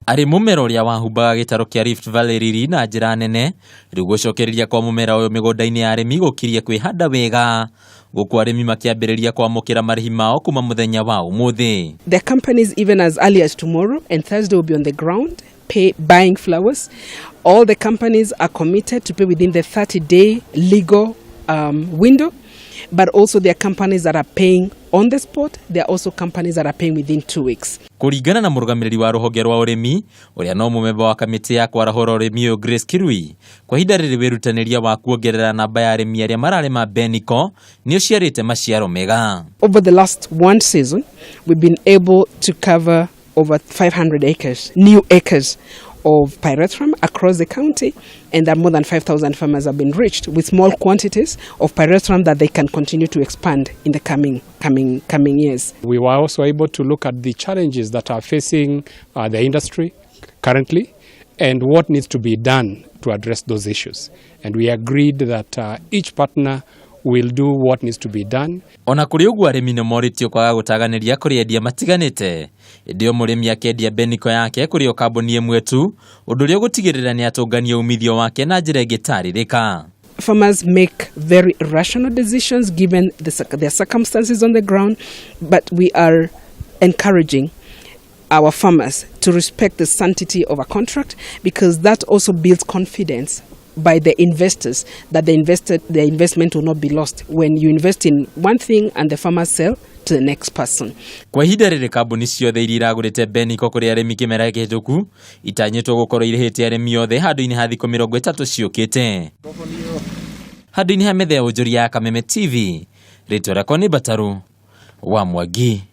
Arĩ mũmera ũrĩa wahumbaga gĩtarũ kĩa Rift Valley riri na njĩra nene, rĩu gũcokereria kwa mũmera ũyũ mĩgũnda-inĩ ya arĩmi gũkirie kwĩhanda wega, gũkũ arĩmi makĩambĩrĩria kwamũkĩra marĩhi mao kuma mũthenya wa ũmũthĩ. The companies, even as early as tomorrow and Thursday, will be on the ground buying flowers. All the companies are committed to pay within the 30-day legal window, but also there are companies that are paying on the spot. There are also companies that are paying within 2 weeks. Kũringana na mũrũgamĩrĩri wa rũhonge rwa ũrĩmi ũrĩa no mũmemba wa kamĩtĩ ya kwarahũra ũrĩmi ũyũ, Grace Kirui, kwa ihinda rĩrĩ wĩrutanĩria wa kuongerera namba ya arĩmi arĩa mararĩma Beniko nĩ ũciarĩte maciaro mega. Over the last one season, we've been able to cover over 500 acres, new acres of pyrethrum across the county, and that more than 5,000 farmers have been reached with small quantities of pyrethrum that they can continue to expand in the coming years. We were also able to look at the challenges that are facing the industry currently and what needs to be done to address those issues. And we agreed that each partner will do what needs to be done. Ona kũrĩ ũguo, arĩmi nĩ morĩtio kwaga gũtaganĩria kũrĩ endia matiganĩte, ĩndĩ o mũrĩmi akendia Beniko yake kũrĩ o kambuni ĩmwe tu, ũndũ ũrĩa ũgũtigĩrĩra nĩ atũngania umithio wake na njĩra ĩngĩtarĩrĩka. Farmers make very rational decisions given their circumstances on the ground, but we are encouraging our farmers to respect the sanctity of a contract, because that also builds confidence by the investors that the investment will not be lost when you invest in one thing and the farmers sell to the next person. Kwa ihinda rĩrĩ, kambuni ciothe iria iragũrĩte Beniko kũrĩ arĩmi kĩmera kĩhĩtũku itanyĩtwo gũkorwo irĩhĩte arĩmi othe handũ-inĩ ha thikũ 30 ciũkĩte. Handũ-inĩ ha metha ya ũnjũria ya Kameme TV, rĩtwa rĩakwa nĩ Mbataru wa Mwangi.